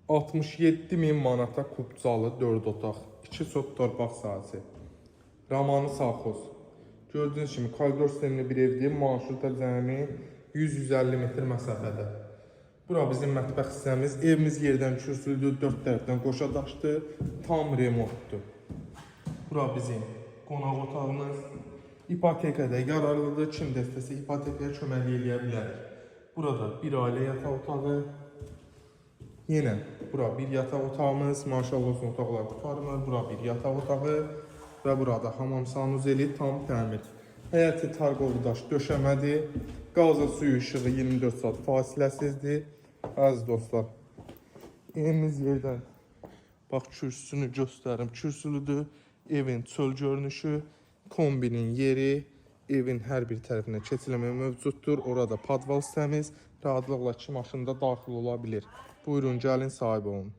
67 min manata kupçalı 4 otaq, 2 sot torpaq sahəsi. Ramanı Sahxoz. Gördüyünüz kimi koridor sistemli bir evdir. Marşruta cəmi 100-150 metr məsafədə. Bura bizim mətbəx hissəmiz. Evimiz yerdən kürsülüdür, dörd tərəfdən qoşa daşdır, tam remontdur. Bura bizim qonaq otağımız. İpotekada yararlıdır. Kim də istəsə ipotekaya köməklik eləyə bilərik. Burada bir ailə yataq otağı. Yenə bura bir yataq otağımız. Maşallah olsun, otaqlar qurtarmır. Bura bir yataq otağı və burada hamam sanuzeli tam təmir. Həyəti tarqovu daş döşəmədir. Qazı, suyu, işığı 24 saat fasiləsizdir. Əziz dostlar, evimiz yerdən, bax, kürsüsünü göstərim. Kürsülüdür. Evin çöl görünüşü, kombinin yeri, evin hər bir tərəfinə keçiləmə mövcuddur. Orada padval hissəmiz, rahatlıqla iki maşında daxil ola bilir. Buyurun, gəlin, sahib olun.